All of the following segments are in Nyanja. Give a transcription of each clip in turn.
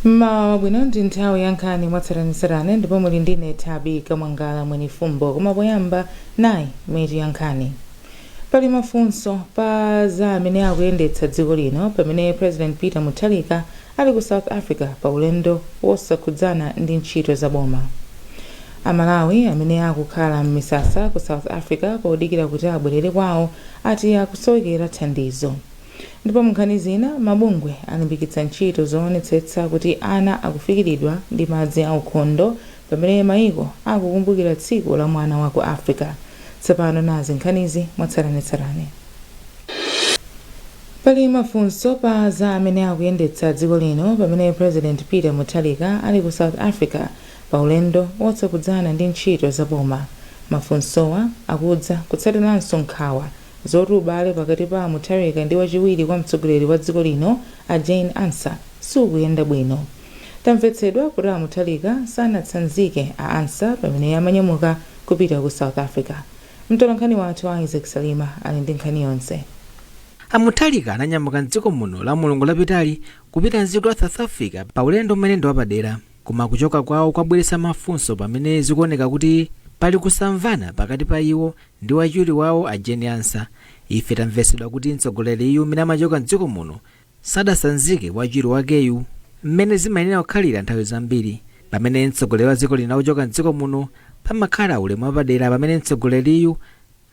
Mmawa bwino, ndi nthawi ya nkhani mwatsatanetsatane ndipo muli ndine Thabi Kamwangala Mwenifumbo. Koma poyamba, nayi mitu ya nkhani. Pali mafunso pa za amene akuyendetsa dziko lino pamene President Peter Mutharika ali ku South Africa pa ulendo wosakhudzana ndi ntchito za boma. Amalawi amene akukhala m'misasa ku South Africa podikira kuti abwerere kwawo ati akusowekera thandizo. Ndipo munkhani zina, mabungwe alimbikitsa ntchito zoonetsetsa kuti ana akufikiridwa ndi madzi aukhondo pamene mayiko akukumbukira Tsiku la Mwana wa ku Africa. Tsopano nazi nkhanizi mwatsatanetsatane. Pali mafunso pa za amene akuyendetsa dziko lino pamene President Peter Mutharika ali ku South Africa pa ulendo wosakhudzana ndi ntchito za boma. Mafunsowa akudza kutsatiranso nkhawa zoti ubale pakati pa Mutharika ndi wachiwiri kwa mtsogoleri wa dziko lino a Jane Ansah sukuyenda bwino. Tamvetsedwa kuti a Mutharika sanatsanzike a Ansah pamene amanyamuka kupita ku South Africa. Mtolankhani wathu Isaac Salima ali ndi nkhani yonse. A Mutharika ananyamuka mdziko muno la Mulungu lapitali kupita mdziko la South Africa pa ulendo umene ndi wapadera, koma kuchoka kwawo kwabweretsa mafunso pamene zikuoneka kuti pali kusamvana pakati pa iwo ndi wachiwiri wawo a Jane Ansah. Ife tamvetsedwa kuti mtsogoleriyu umene amachoka mdziko muno sadasanzike wachiwiri wakeyu mmene zimayenera kukhalira nthawi zambiri. Pamene mtsogoleri wa dziko lino akuchoka mdziko muno, pamakhala ulemu wapadera pamene mtsogoleriyu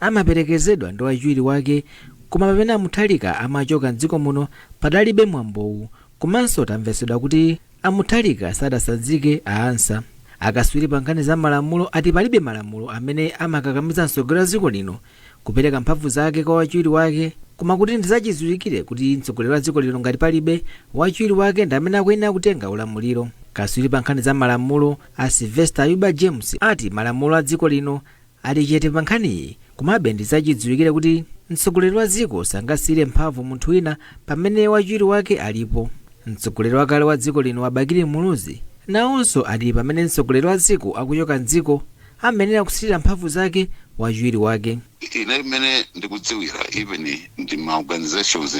amaperekezedwa ndi wachiwiri wake, koma pamene a Mutharika amachoka mdziko muno padalibe mwambowu. Komanso tamvetsedwa kuti a Mutharika sadasanzike a Ansah. Akaswiri pa nkhani za malamulo ati palibe malamulo amene amakakamiza mtsogoleri wa dziko lino kupereka mphamvu zake kwa wachiwiri wake, koma kuti ndizachidziwikire kuti mtsogoleri wa dziko lino ngati palibe, wachiwiri wake ndi amene akuyenera kutenga ulamuliro. Kaswiri pa nkhani za malamulo a Sylvester Ayuba James ati malamulo a dziko lino ali chete pa nkhaniyi, komabe ndizachidziwikire kuti mtsogoleri wa dziko sangasiyire mphamvu munthu wina pamene wachiwiri wake alipo. Mtsogoleri wakale wa dziko lino a Bakili Muluzi nawonso ati pamene mtsogoleri wa dziko akuchoka mdziko, amayenera kusiyira mphamvu zake wachiwiri wake. Ine imene ndikudziwira, even ndi ma organizations,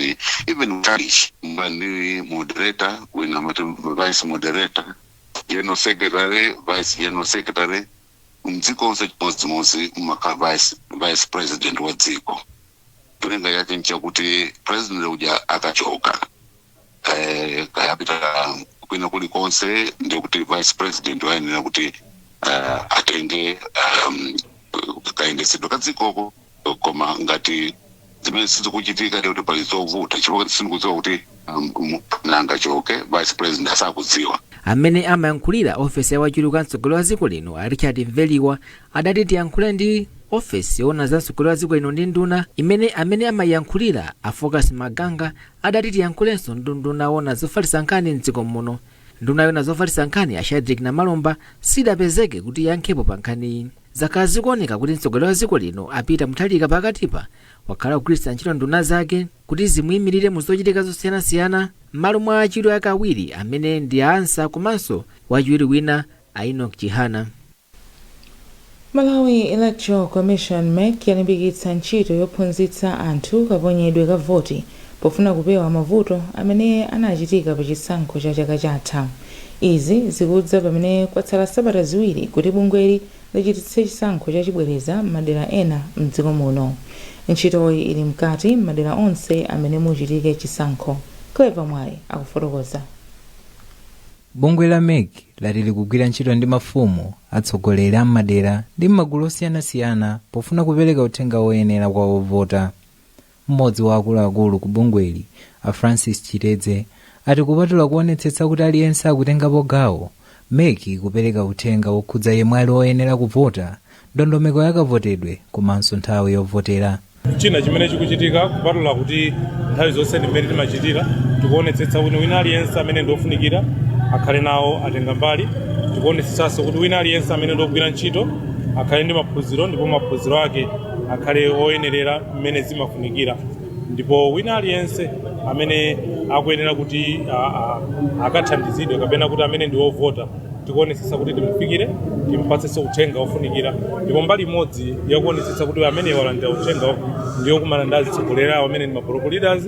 even church, ndi moderator, wina amati vice moderator, general secretary, vice general secretary. Mdziko onse chimodzimodzi, mumakhala vice president wa dziko. Cholinga chake nchakuti president uja akachoka, kayapita kwina kulikonse, ndikuti vice president wayenera kuti atenge kayendetsedwe ka dzikoko. Koma ngati zimene sizikuchitika, ndikuti pali zovuta, chifukwa sindikudziwa kuti nangachoke vice president asakudziwa. Amene amayankhulira ofesi ya wachiwiri kwa mtsogoleri wa dziko lino a Richard Mveliwa adati tiyankhule ndi ofesi yoona za mtsogoleri wa dziko lino ndi nduna imene amene amayankhulira a Focus Maganga. Adati tiyankhulenso ndi nduna yoona zofalitsa nkhani mdziko muno. Nduna yoona zofalitsa nkhani a Shadric Namalomba sidapezeke kuti iyankhepo pa nkhaniyi. Zakhala zikuoneka kuti mtsogoleri wa dziko lino a Peter Mutharika pakatipa wakhala kugwiritsa ntchito nduna zake kuti zimuyimirire mu zochitika zosiyanasiyana m'malo mwa achiwiri ake awiri amene ndi a Ansah komanso wachiwiri wina a Enoch Chihana. Malawi Electoral Commission, MEC, yalimbikitsa ntchito yophunzitsa anthu kaponyedwe ka voti pofuna kupewa mavuto amene anachitika pa chisankho cha chaka chatha. Izi zikudza pamene kwatsala sabata 2 kuti bungweli lichititse chisankho chachibwereza m'madera ena mdziko muno. Ntchitoyi ili mkati m'madera onse amene muchitike chisankho. Clever Mwayi akufotokoza. Bungwe la MEC lati likugwira ntchito ndi mafumu, atsogoleri a m'madera ndi m'magulu osiyanasiyana pofuna kupereka uthenga woyenera kwa ovota. Mmodzi wa akuluakulu ku bungweli a Francis Chitedze ati kupatula kuonetsetsa kuti aliyense akutengapo gawo, MEC ikupereka uthenga wokhudza yemwe ali oyenera kuvota, ndondomeko yakavotedwe komanso nthawi yovotera. China chimene chikuchitika, kupatula kuti nthawi zonse ndi mmene timachitira, tikuonetsetsa kuti wina aliyense amene ndiofunikira akhale nawo atenga mbali. Tikuonetsetsanso kuti wina aliyense amene ndiogwira ntchito akhale ndi maphunziro, ndipo maphunziro ake akhale oyenerera mmene zimafunikira, ndipo wina aliyense amene akuyenera kuti akathandizidwe kapena kuti amene ndi wovota, tikuonetsetsa kuti timufikire, timpatsenso uthenga ofunikira. Ndipo mbali imodzi yakuonetsetsa kuti amene walandira uthenga ndiyokumana ndi azitsogoleri awo amene ndi ma block leaders.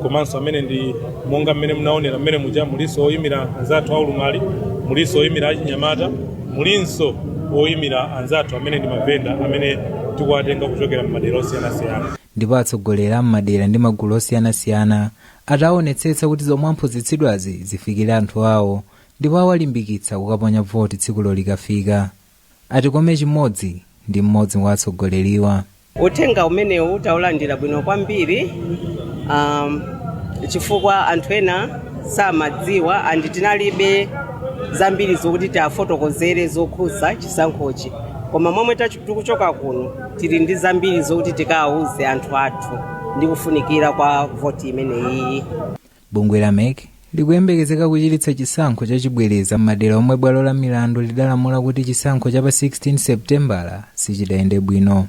Komanso amene ndi monga mmene munaonera mmene muja, mulinso oyimira anzathu aulumali, mulinso oyimira achinyamata, mulinso oyimira anzathu amene ndi mavenda amene tikuwatenga kuchokera m'madera osiyanasiyana. Ndipo atsogoleri a m'madera ndi magulu osiyanasiyana ataonetsetsa kuti zomwe aphunzitsidwazi zifikire anthu awo, ndipo awalimbikitsa kukaponya voti tsikulo likafika. Atikome Chimodzi ndi mmodzi wa atsogoleriwa. Uthenga umenewu taulandira bwino kwambiri, chifukwa anthu ena samadziwa and tinalibe zambiri zokuti tiafotokozere zokhudza chisankhochi, koma momwe tikuchoka kuno tili ndi zambiri zokuti tikawuze anthu athu ndi kufunikira kwa voti imeneyi. Bungwe la MEC likuyembekezeka kuchititsa chisankho chachibwereza m'madera omwe bwalo la milandu lidalamula kuti chisankho cha pa 16 Seputembala sichidayende bwino.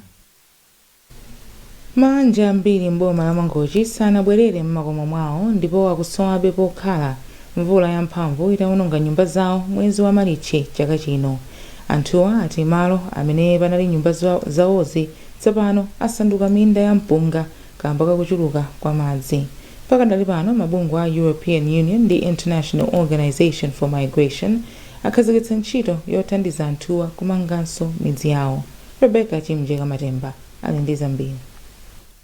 Mabanja ambiri m'boma la Mangochi sanabwerere m'makomo mwawo ndipo akusowabe pokhala, mvula yamphamvu itawononga nyumba zawo mwezi wa Malichi chaka chino. Anthuwa ati malo amene panali nyumba zawozi tsopano asanduka minda ya mpunga kamba kakuchuluka kwa madzi. Pakadali pano, mabungwe a European Union ndi International Organization for Migration akhazikitsa ntchito yothandiza anthuwa kumanganso midzi yawo. Rebecca Chimjeka Matemba ali ndi zambiri.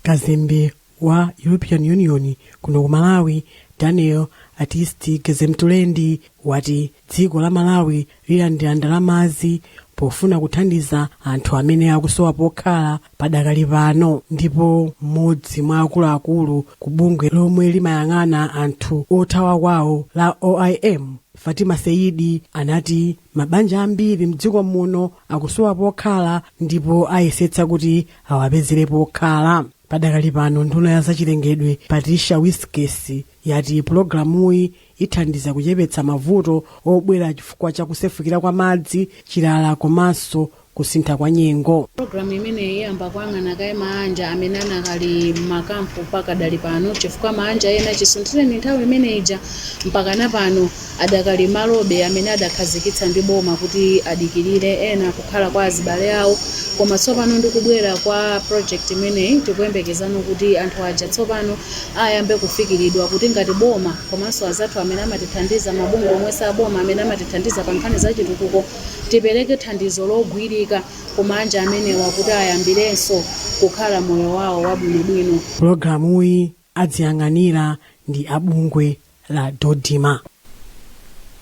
Kazembe wa European Union kuno ku Malawi, Daniel Artist Gezemtulendi, wati dziko la Malawi lilandira ndalamazi pofuna kuthandiza anthu amene akusowa pokhala padakali pano. Ndipo mmodzi mwa akuluakulu ku bungwe lomwe limayang'ana anthu othawa kwawo la OIM, Fatima Seidi, anati mabanja ambiri mdziko muno akusowa pokhala ndipo ayesetsa kuti awapezere pokhala. Padakali pano, nduna ya zachilengedwe Patricia Wiskes yati pulogalamuyi ithandiza kuchepetsa mavuto obwera chifukwa cha kusefukira kwa madzi, chilala komanso kusintha kwa nyengo. Pulogalamu imeneyi iyamba kuyang'ana kaye maanja amene anakali m'makampu pakadali pano, chifukwa maanja ena chisunthireni nthawi imene ija mpakana pano adakali malobe amene adakhazikitsa ndi boma kuti adikirire ena kukhala kwa azibale awo. Koma tsopano ndikubwera kwa project imeneyi, tikuyembekezano kuti anthu aja tsopano ayambe kufikiridwa, kuti ngati boma komanso azathu amene amatithandiza, mabungwe omwe saboma amene amatithandiza pa nkhani za chitukuko, tipereke thandizo logwirika kumanja amenewa kuti ayambirenso kukhala moyo wawo wabwinobwino. Pulogalamuyi adziyang'anira ndi abungwe la Dodima.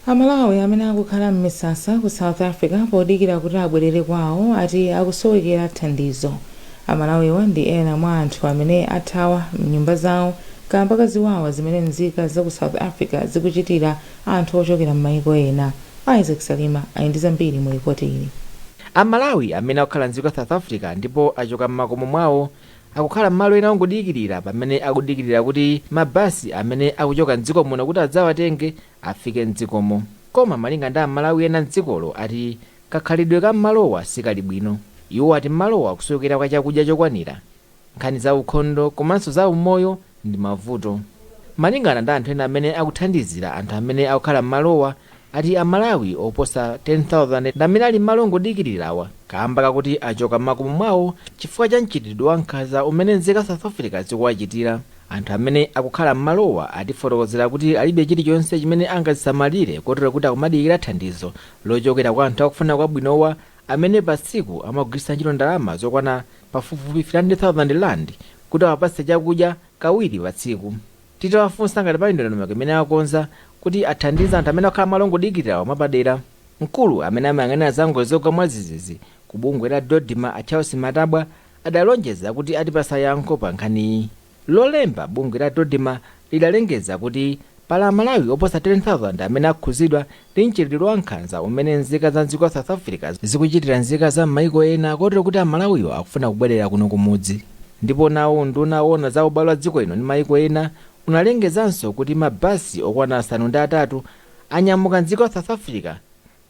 Amalawi amene akukhala m'misasa ku South Africa podikira kuti abwerere kwawo ati akusowekera thandizo. Amalawiwa ndi ena mwa anthu amene athawa mnyumba zawo kamba kaziwawa zimene nzika za ku South Africa zikuchitira anthu ochokera m'mayiko ena. Isaac Salima ali ndi zambiri mu ripoti ili. Amalawi amene akukhala mdziko la South Africa ndipo achoka m'makomo mwawo akukhala m'malo ena ongodikirira, pamene akudikirira kuti mabasi amene akuchoka mdziko muno kuti adzawatenge afike mdzikomo. Koma malinga ndi Amalawi ena mdzikolo, ati kakhalidwe ka mmalowa sikali bwino. Iwo ati mmalowa akusowekera kwa chakudya chokwanira, nkhani za ukhondo komanso za umoyo ndi mavuto. Malingana ndi anthu ena amene akuthandizira anthu amene akukhala mmalowa, ati Amalawi oposa 10,000 ndi amene ali mmalo ongodikirirawa kamba kakuti achoka m'makomo mwawo chifukwa cha mchitidwe wa nkhanza umene nzika South Africa zikuwachitira. Anthu amene akukhala mmalowa atifotokozera kuti alibe chilichonse chimene angazisamalire, kotero kuti akumadikira thandizo lochokera kwa anthu akufuna kwabwinowa amene pa tsiku amagwiritsa ntchito ndalama zokwana pafupifupi 300,000 rand kuti awapatse chakudya kawiri pa tsiku. Titawafunsa ngati pali ndondomeko imene akonza kuti athandize anthu amene akukhala malo ongodikirirawa mwapadera, mkulu amene amayang'anira za ngozi zogwa mwadzidzidzi ku bungwe la Dodima, a Charles Matabwa, adalonjeza kuti atipasa yankho pa nkhaniyi. Lolemba, bungwe la Dodima lidalengeza kuti pali Amalawi oposa 10,000 amene akhuzidwa ndi mchitidwe wa nkhanza umene nzika za dziko la South Africa zikuchitira nzika za m'mayiko ena, kotero kuti Amalawiwo akufuna kubwerera kuno kumudzi. Ndipo nawo nduna owona za ubale wa dziko ino ndi mayiko ena unalengezanso kuti mabasi okwana 8 anyamuka mdziko la South Africa,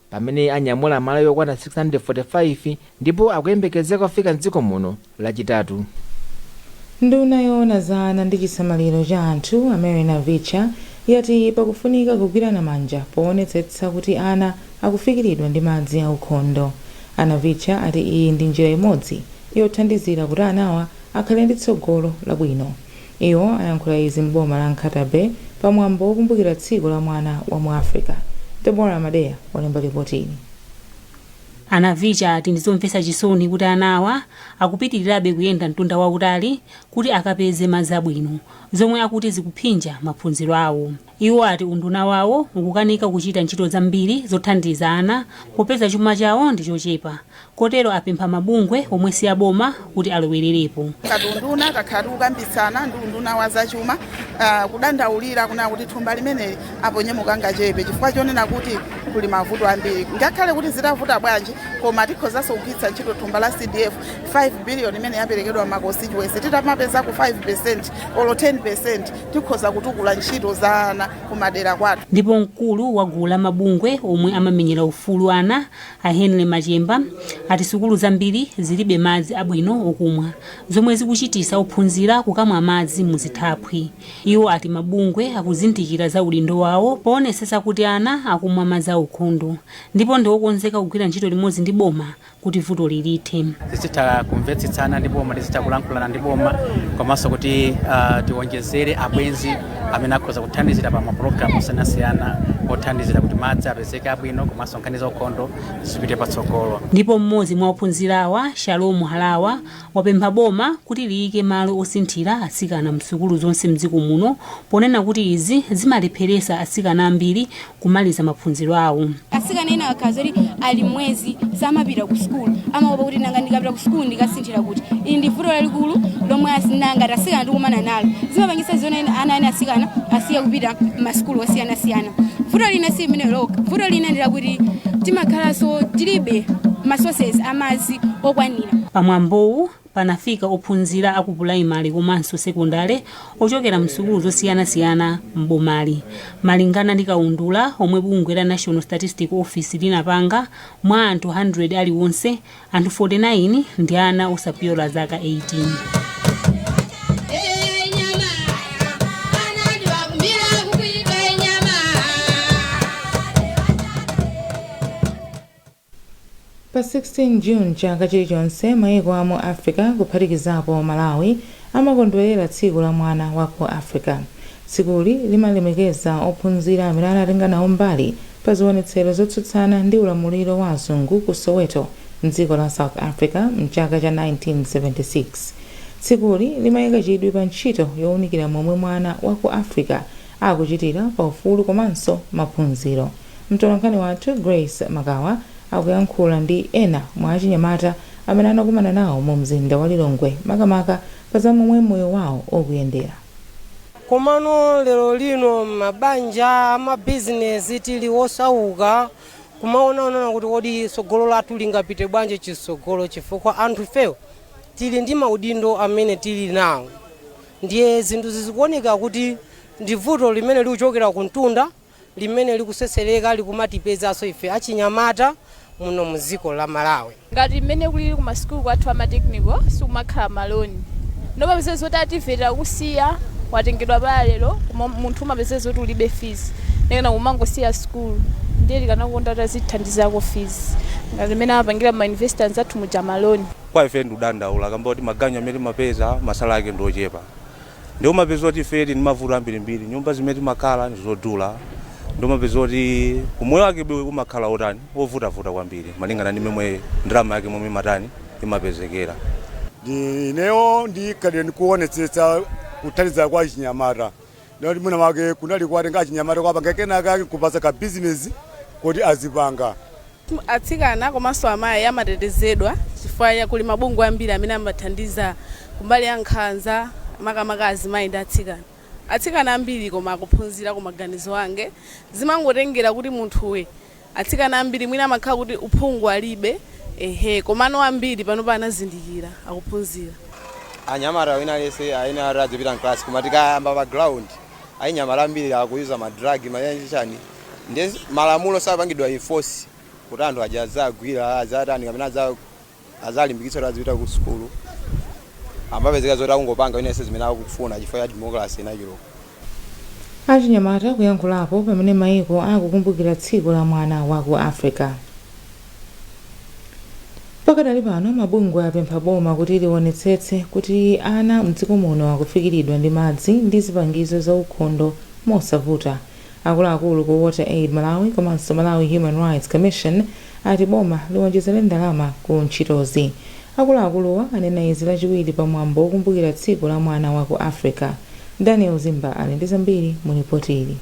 pamene anyamula Amalawi okwana 645, ndipo akuyembekezeka kufika mdziko muno Lachitatu. Nduna yoona za ana ndi chisamaliro cha anthu, a Mary Navicha, yati pakufunika kugwirana manja poonetsetsa kuti ana akufikiridwa ndi madzi aukhondo. A Navicha ati iyi ndi njira imodzi yothandizira kuti anawa akhale ndi tsogolo labwino. Iwo ayankhula izi m'boma la Nkhata Bay pamwambo wokumbukira tsiku la mwana wa mu Africa. Deborah Madeya walemba ripoti ili. A Navicha ati ndizomvetsa chisoni kuti anawa akupitirirabe kuyenda mtunda wautali kuti akapeze madzi abwino, zomwe akuti zikuphinja maphunziro awo. Iwo ati unduna wawo ukukanika kuchita ntchito zambiri zothandiza ana popeza chuma chawo ndi chochepa, kotero apempha mabungwe omwe si aboma kuti alowererepo. Ngati unduna takhala tikukambitsana ndi unduna wa zachuma, kudandaulira kunena kuti thumba limeneli aponye mukangachepe, chifukwa chonena kuti kuli mavuto ambiri. Ngakhale kuti zitavuta bwanji, koma tikhozanso kugwiritsa ntchito thumba la CDF 5 billion imene yaperekedwa ma constituency. Titamapezako 5 olo 10, tikhoza kutukula ntchito za ana kumadera kwathu. Ndipo mkulu wa gulu la mabungwe omwe amamenyera ufulu ana, a Henry Machemba, ati sukulu zambiri zilibe madzi abwino okumwa, zomwe zikuchitisa ophunzira kukamwa madzi muzithaphwi. Iwo ati mabungwe akuzindikira za udindo wawo poonetsetsa kuti ana akumwa madzi aukhondo, ndipo ndi okonzeka kugwira ntchito limodzi ndi boma kuti vuto lilithe. Tizitha kumvetsetsana ndi boma, tizitha kulankhulana ndi boma, komanso kuti tiwonjezere abwenzi amene akhoza kuthandizira pa mapulogalamu osiyanasiyana othandizira kuti madzi apezeke abwino komanso nkhani za ukhondo zipite patsogolo. Ndipo mmodzi mwa ophunzirawa, Shalom Halawa, wapempha boma kuti liyike malo osinthira atsikana msukulu zonse mdziko muno, ponena kuti izi zimalepheresa atsikana ambiri kumaliza maphunziro awo. Atsikana ena akhaza kuti ali mwezi samapita ku sukulu, amaopa kuti nanga ndikapita ku sukulu ndikasinthira kuti? Ili ndi vuto lalikulu lomwe nanga atsikana tikumana nalo, zimapangisa zona ana ene atsikana asiya kupita m'masukulu osiyanasiyana. Vuto lina si limene lokha, vuto lina ndi lakuti timakhalanso tilibe ma sources amadzi okwanira. Pamwambowu panafika ophunzira aku pulaimali komanso sekondale ochokera msukulu zosiyanasiyana m'bomali. Malingana ndi kaundula omwe bungwe la National Statistics Office linapanga, mwa anthu 100 aliwonse, anthu 49 ndi ana osapyola zaka 18. Pa 16 June chaka chilichonse, mayiko amu Africa kuphatikizapo Malawi amakondwerera tsiku la mwana wa ku Africa. Tsikuli limalemekeza ophunzira amene anatenga nawo mbali pa zionetsero zotsutsana ndi ulamuliro wa azungu ku Soweto mdziko la South Africa mchaka cha 1976. Tsikuli limayika chidwi pa ntchito yowunikira momwe mwana wa ku Africa akuchitira pa ufulu komanso maphunziro. Mtolankhani wathu Grace Makawa akuyankhula ndi ena mwa achinyamata amene anakumana nawo mu mzinda wa Lilongwe, makamaka pa za momwe moyo wawo ukuyendera. Komano lero lino mabanja, amabizinesi, tili osauka, kumaonaonana kuti kodi tsogolo lathu lingapite bwanji chitsogolo, chifukwa anthu ifeyo tili ndi maudindo amene tili nawo. Ndiye zinthu zizikuoneka kuti ndi vuto limene likuchokera ku mtunda limene likusesereka likumatipezanso ife achinyamata muno mdziko la Malawi. Ngati mmene kulili ku masukulu kwathu ama technical, sikumakhala maloni, nomapeza zoti a TEVET akusiya watengedwa pala lero, koma munthu umapeza zoti ulibe fees, nekena kumangosiya sukulu. Ndiye tikanakonda tazithandizako fees ngati mmene amapangira ma university anzathu muja, maloni. Kwa ife ndikudandaula kamba kuti maganyu amene timapeza masala ake ndi ochepa, ndi umapeza kuti ife tili ndi mavuto ambirimbiri. Nyumba zimene timakhala ndi zodula, ndi umapeza kuti umoyo wake umakhala otani, wovutavuta kwambiri, malingana ndi momwe ndalama yake momwe imatani, imapezekera. Ineyo ndikhalire ndikuonetsetsa kuthandiza kwa achinyamata, ndinoti mwina wake kunali kuwatenga achinyamata kuwapanga kenaka kupasa ka bizinesi kuti azipanga. Atsikana komanso amayi amatetezedwa chifukwa kuli mabungwe ambiri amene amathandiza kumbali ya nkhanza, makamaka azimayi ndi atsikana. Atsikana ambiri koma akuphunzira ku maganizo ange, zimangotengera kuti munthuwe, atsikana ambiri mwina amakhala kuti uphungu alibe, ehe, komano ambiri pano anazindikira, akuphunzira. Anyamata wina aliyense ayenera ati adzipita mklasi, koma tikayamba pa ground ayinyamata ambiri akuyuza ma drug mayanjani, ndi malamulo sapangidwa enforce kuti anthu aja azagwira, azatani, kapena azalimbikitsa kuti azipita ku sukulu. Amapezeka zoti akungopanga wina aliyense zimene akufuna chifukwa cha democracy inachuluka. Achinyamata kuyankhulapo pamene mayiko akukumbukira tsiku la mwana wa ku Africa. Pa Pakadali pano, mabungwe apempha boma kuti liwonetsetse kuti ana mdziko muno akufikiridwa ndi madzi ndi zipangizo za ukhondo mosavuta. Akuluakulu ku Water Aid Malawi komanso Malawi Human Rights Commission ati boma liwonjezere ndalama ku ntchitozi. Akuluakuluwa anena izi Lachiwiri pa mwambo wokumbukira Tsiku la Mwana wa ku Africa. Daniel Zimba ali ndi zambiri mu ripoti ili.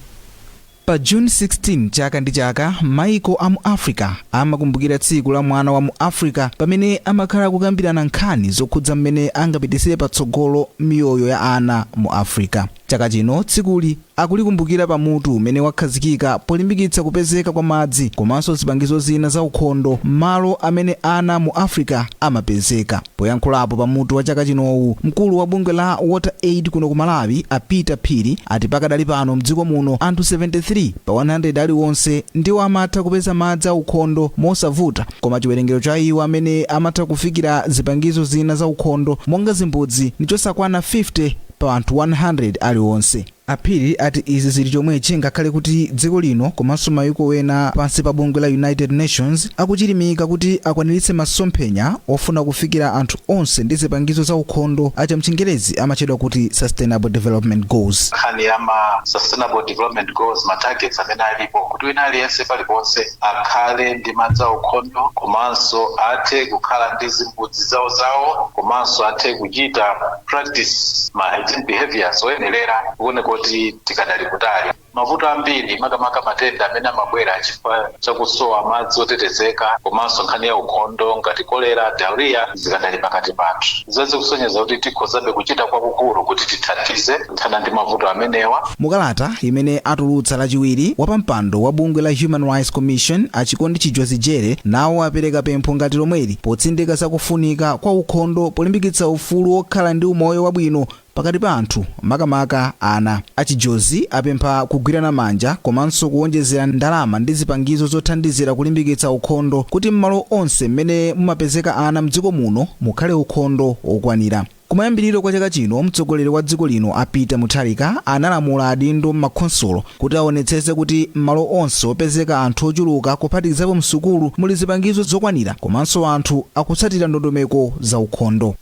Pa June 16 chaka ndi chaka, maiko a mu Africa amakumbukira Tsiku la Mwana wa mu Africa, pamene amakhala akukambirana nkhani zokhudza mmene angapititsire patsogolo miyoyo ya ana mu Africa. Chaka chino tsikuli akulikumbukira pamutu umene wakhazikika polimbikitsa kupezeka kwa madzi komanso zipangizo zina za ukhondo m'malo amene ana mu Africa amapezeka. Poyankhulapo pamutu wa chaka chinowu, mkulu wa bungwe la Water Aid kuno ku Malawi, a Peter Phiri, ati pakadali pano mdziko muno anthu 73 pa 100 aliwonse ndiwo amatha kupeza madzi aukhondo mosavuta, koma chiwerengero cha iwo amene amatha kufikira zipangizo zina za ukhondo monga zimbudzi ndi chosakwana 50 pa anthu 100 aliwonse. A Phiri ati izi zili chomwechi ngakhale kuti dziko lino komanso mayiko ena pansi pa bungwe la United Nations akuchilimika kuti akwaniritse masomphenya ofuna kufikira anthu onse ndi zipangizo za ukhondo, acha mchingerezi amatchedwa kuti Sustainable Development Goals. Nkhani ya ma Sustainable Development Goals, ma targets amene alipo kuti wina aliyense paliponse akhale ndi madzi aukhondo, komanso athe kukhala ndi zimbudzi zawo zawo, komanso athe kuchita practice ma hygiene behaviors oyenerera, kuoneka kuti tikadali kutali. Mavuto ambiri, makamaka matenda amene amabwera chifukwa chakusowa madzi otetezeka komanso nkhani ya ukhondo ngati kolera, diarrhea, zikadali pakati pathu. Zazikusonyeza kuti tikhozabe kuchita kwakukulu kuti tithandize kuthana ndi mavuto amenewa. Mukalata imene atulutsa Lachiwiri, wapampando wa bungwe la Human Rights Commission, a Chikondi Chijozi Jere, nawo apereka pempho ngati lomweli potsindika zakufunika kwa ukhondo polimbikitsa ufulu wokhala ndi umoyo wabwino pakati pa anthu, makamaka ana. A Chijozi apempha kugwirana manja komanso kuwonjezera ndalama ndi zipangizo zothandizira kulimbikitsa ukhondo kuti m'malo onse mmene mumapezeka ana mdziko muno mukhale ukhondo wokwanira. Kumayambiriro kwa chaka chino, mtsogoleri wa dziko lino a Peter Mutharika analamula adindo m'makhonsolo kuti aonetsetse kuti m'malo onse opezeka anthu ochuluka, kuphatikizapo msukulu, muli zipangizo zokwanira komanso anthu akutsatira ndondomeko za ukhondo.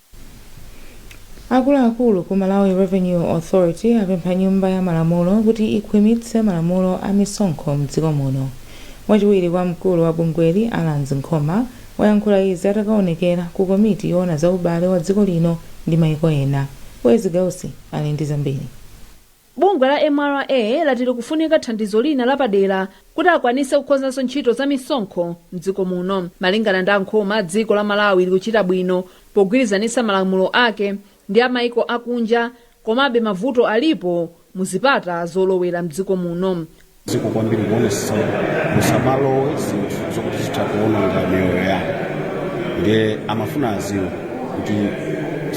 Akuluakulu ku Malawi Revenue Authority apempha Nyumba ya Malamulo kuti ikhwimitse malamulo a misonkho mdziko muno. Wachiwiri kwa mkulu wa bungweli, Alans Nkhoma, wayankhula izi atakaonekera ku komiti yoona za ubale wa dziko lino ndi maiko ena. Wezi Gausi ali ndi zambiri. Bungwe la MRA lati likufunika thandizo lina lapadera kuti akwanise kukonzanso ntchito za misonkho mdziko muno. Malingana ndi Ankhoma, dziko la Malawi likuchita bwino pogwirizanitsa malamulo ake ndi a maiko akunja, komabe mavuto alipo muzipata zolowera mdziko muno. Ziko kwambiri kuonetsetsa musamalowe zinthu zokuti zitha kuononga miyoyo yawo. Ndiye amafuna aziwe kuti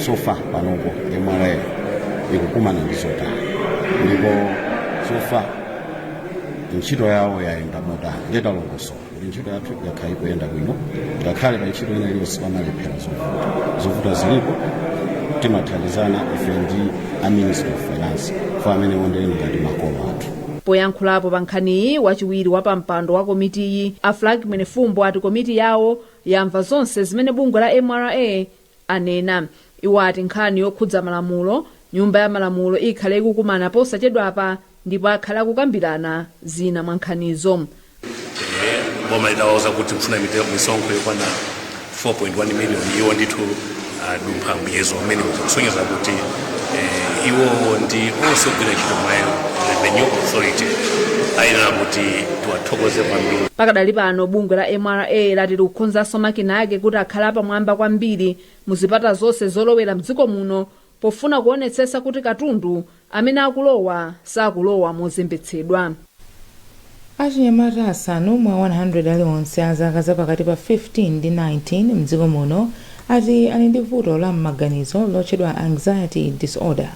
so far panopo MRA ikukumana ndi zotani, ndipo so far ntchito yawo yayenda motani. Ndiye talongosola kuti ntchito yathu yakhala ikuyenda bwino, ngakhale pa ntchito ina iliyonse pamalephera zovuta. Zovuta zilipo, timathandizana ife ndi a Ministry of Finance fo amene wondeni ngati makolo athu. Poyankhulapo pa nkhaniyi, wachiwiri wa pampando wa komitiyi, a Frank Mwenefumbo, ati komiti yawo yamva zonse zimene bungwe la MRA anena. Iwo ati nkhani yokhudza malamulo, Nyumba ya Malamulo ikhale ikukumana posachedwapa ndipo akhale akukambirana zina mwa nkhanizo. Boma litawauza kuti kufuna misonkho yokwana 4.1 million, iwo ndithu adumpha muyezo umene kusonyeza kuti iwowo ndi onse ogwira ntchito mwa Revenue Authority ayenera kuti tiwathokoze kwambiri. Pakadali pano, bungwe la MRA lati likukonzanso makina ake kuti akhale apamwamba kwambiri muzipata zonse zolowera mdziko muno pofuna kuonetsetsa kuti katundu amene akulowa sakulowa mozembetsedwa. Achinyamata 5 mwa 100 aliwonse a zaka zapakati pa 15 ndi 19 mdziko muno ati ali ndi vuto la m'maganizo lotchedwa anxiety disorder.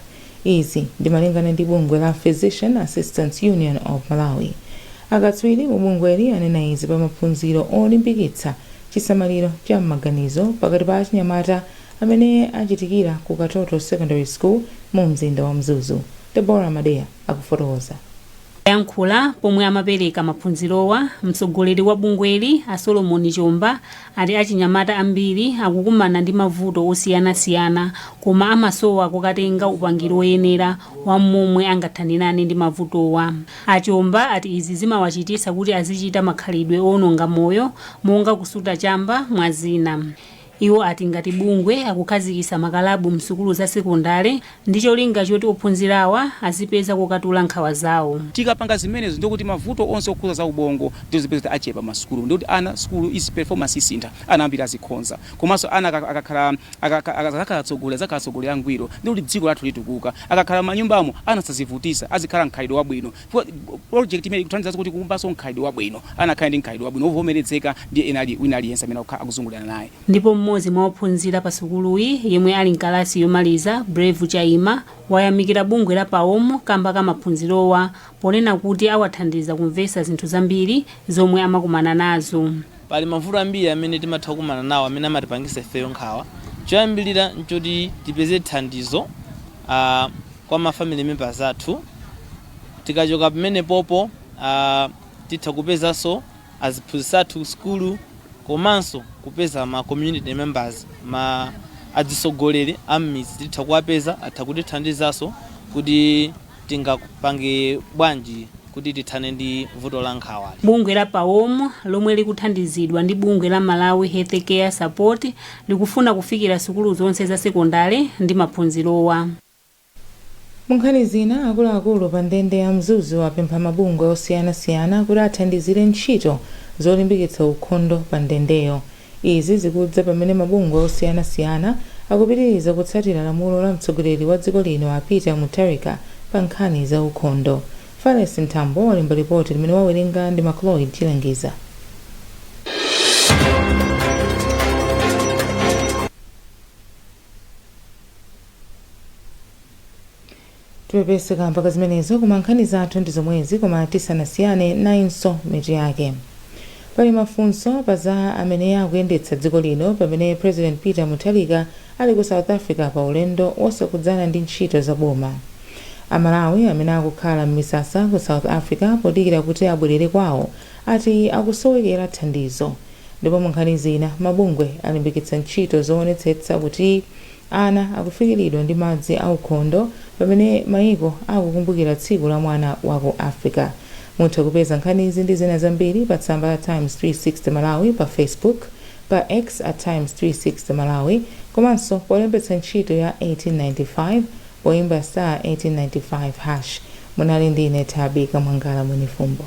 Izi ndi malingana ndi bungwe la Physician Assistants Union of Malawi. Akatswiri mu bungweli anena izi pa maphunziro olimbikitsa chisamaliro cha m'maganizo pakati pa achinyamata amene achitikira ku Katoto Secondary School mu mzinda wa Mzuzu. Deborah Madeya akufotokoza. Yankhula pomwe amapereka maphunzirowa, mtsogoleri wa bungweli a Solomon Chomba ati achinyamata ambiri akukumana ndi mavuto osiyanasiyana, koma amasowa kukatenga upangiri woyenera wa momwe angathanirane ndi mavutowa. Achomba ati izi zimawachitisa kuti azichita makhalidwe owononga moyo, monga kusuta chamba, mwa zina. Iwo ati ngati bungwe akukhazikitsa makalabu msukulu za sekondale ndi cholinga choti ophunzirawa azipeza kokatula nkhawa zawo. Tikapanga zimenezo, ndikuti mavuto onse okhuza za ubongo ndizipeza kuti achepa masukulu, ndikuti ana sukulu izi performance isintha, ana ambiri azikhonza, komanso ana akakhala atsogoleri, azakhala atsogoleri angwiro, ndikuti dziko lathu litukuka. Akakhala manyumbamo, ana sazivutisa, azikhala mkhalidwe wabwino. Project imene ikuthandiza kuti kukumbanso mkhalidwe wabwino, ana akhale ndi mkhalidwe wabwino wovomerezeka ndi ena ali wina aliyense amene akuzungulirana naye. Ndipo mmodzi mwa ophunzira pa sukuluyi yemwe ali mkalasi yomaliza, Brave Chaima, wayamikira bungwe la PAOM kamba ka maphunzirowa, ponena kuti awathandiza kumvetsa zinthu zambiri zomwe amakumana nazo. Pali mavuto ambiri amene timatha kukumana nawo amene amatipangisa ifeyo nkhawa. Choyambirira nchoti tipeze thandizo kwa ma family members athu. Tikachoka pamenepopo, titha kupezanso aziphunzitsi athu ku sukulu, komanso kupeza ma community members, ma adzisogoleri a m'midzi. Titha kuwapeza, atha kutithandizanso kuti tingapange bwanji kuti tithane ndi vuto la nkhawali. Bungwe la PAOM, lomwe likuthandizidwa ndi bungwe la Malawi Health Care Support, likufuna kufikira sukulu zonse za sekondale ndi maphunzirowa. Munkhani zina, akuluakulu pa ndende ya Mzuzu apempha mabungwe osiyanasiyana kuti athandizire ntchito zolimbikitsa ukhondo pa ndendeyo. Izi zikudza pamene mabungwe osiyanasiyana akupitiriza kutsatira lamulo la mtsogoleri wa dziko lino a Peter Mutharika pa nkhani za ukhondo. Fales Nthambo walemba ripoti limene wawerenga ndi Macloyd Chilangiza. Tipepese kamba ka zimenezo, koma nkhani zathu ndi zomwezi. Koma tisanasiyane, nayinso mitu yake. Pali mafunso pa za amene akuyendetsa dziko lino pamene President Peter Mutharika ali ku South Africa pa ulendo wosakhudzana ndi ntchito za boma. Amalawi amene akukhala m'misasa ku South Africa podikira kuti abwerere kwawo ati akusowekera thandizo. Ndipo mu nkhani zina, mabungwe alimbikitsa ntchito zoonetsetsa kuti ana akufikiridwa ndi madzi aukhondo pamene mayiko akukumbukira tsiku la mwana wa ku Africa. Mutha kupeza nkhanizi ndi zina zambiri pa tsamba la Times 360 Malawi pa Facebook, pa X at Times 360 Malawi, komanso polembetsa ntchito ya 1895 poimba *1895#. Munali ndi ine, Thabi Kamwangala Mwenifumbo.